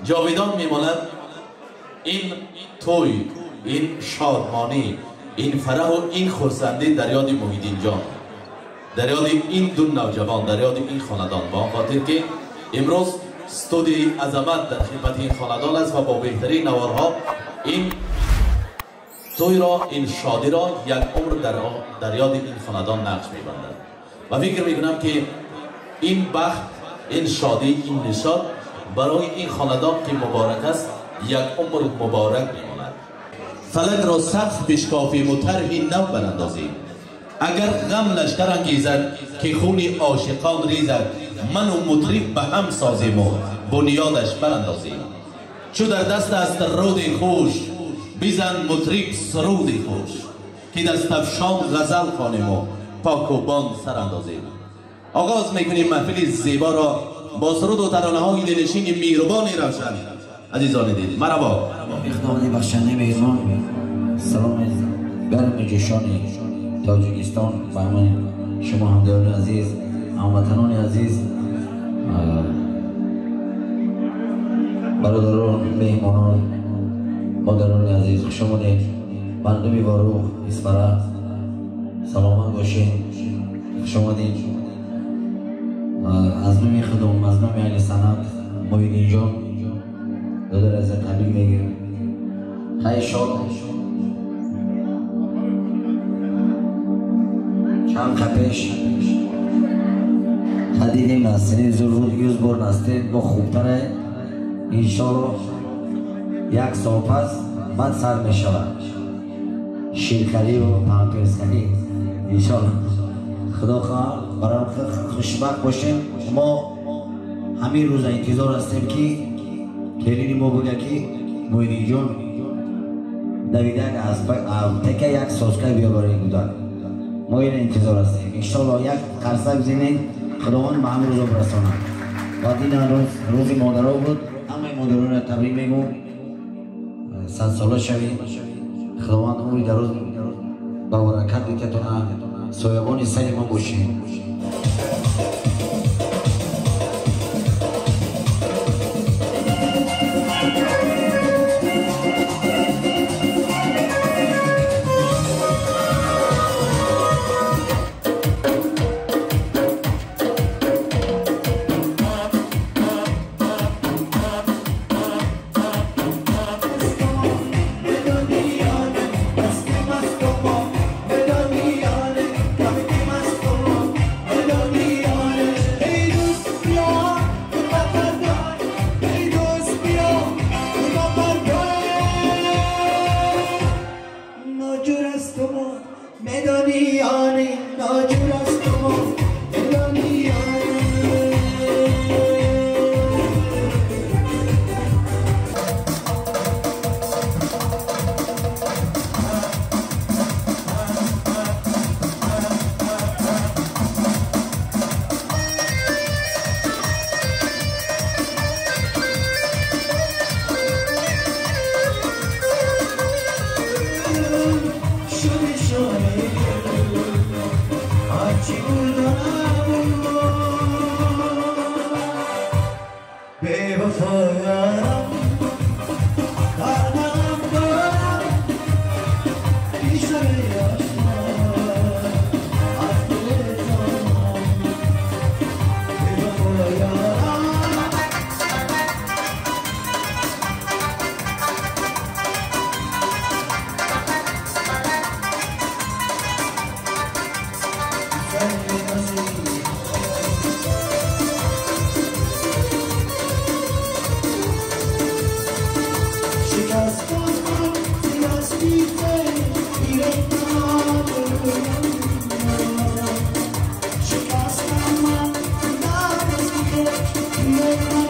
جاویدان میماند این توی، این شادمانی، این فرح و این خرسندی در یاد محیدین جان، در یاد این دو نوجوان، در یاد این خاندان، با آن خاطر که امروز استودیوی عظمت در خدمت این خاندان است و با بهترین نوارها این توی را، این شادی را یک عمر در یاد این خاندان نقش می‌بندد. و فکر می‌کنم که این بخت، این شادی، این نشاط برای این خاندان که مبارک است یک عمر مبارک می‌ماند. فلک را سقف بشکافیم و طرحی نو براندازیم. اگر غم لشکر انگیزد که خون عاشقان ریزد، من و مطرب به هم سازیم و بنیادش براندازیم. چو در دست است رود خوش، بزن مطرب سرود خوش، که دست افشان غزل خوانیم و پاک و بان سر اندازیم. آغاز میکنیم محفل زیبا را با سرود و ترانه های دلنشین میهربان روشن. عزیزان دل، مرحبا. خداوند بخشنده مهربان، سلام گرم جوشان تاجیکستان به همه شما همدلان عزیز، هموطنان عزیز، برادران، مهمانان، مادران عزیز، خوش آمدید. مردم واروخ، اسفره، سلامت باشین، خوش آمدید. از نام خودم، از نام اهل سنت محیدین جان دادر از تبریک میگیم. خیلی شاد چند خپش خدیدیم نستینی زور بود، یوز بار نستین با خوبتره. انشالله یک سال پس بعد سر می شود شیرخری و پامپرسخری. انشالله خدا خواه برای خوشبخت باشیم. ما همین روز انتظار هستیم که کلینی ما بگه که محیدین جان دویدک از تکه یک سازکه بیا برای بودن. ما این انتظار هستیم. انشالله یک قرصه بزنید خداوند به همین روز برسانه. و این روز روز مادرها بود، همه مادران را تبریک میگم. 100 ساله شوید، خداوند عمری در روز با برکت دیتتونه، سایبان سر ما باشید. Thank you.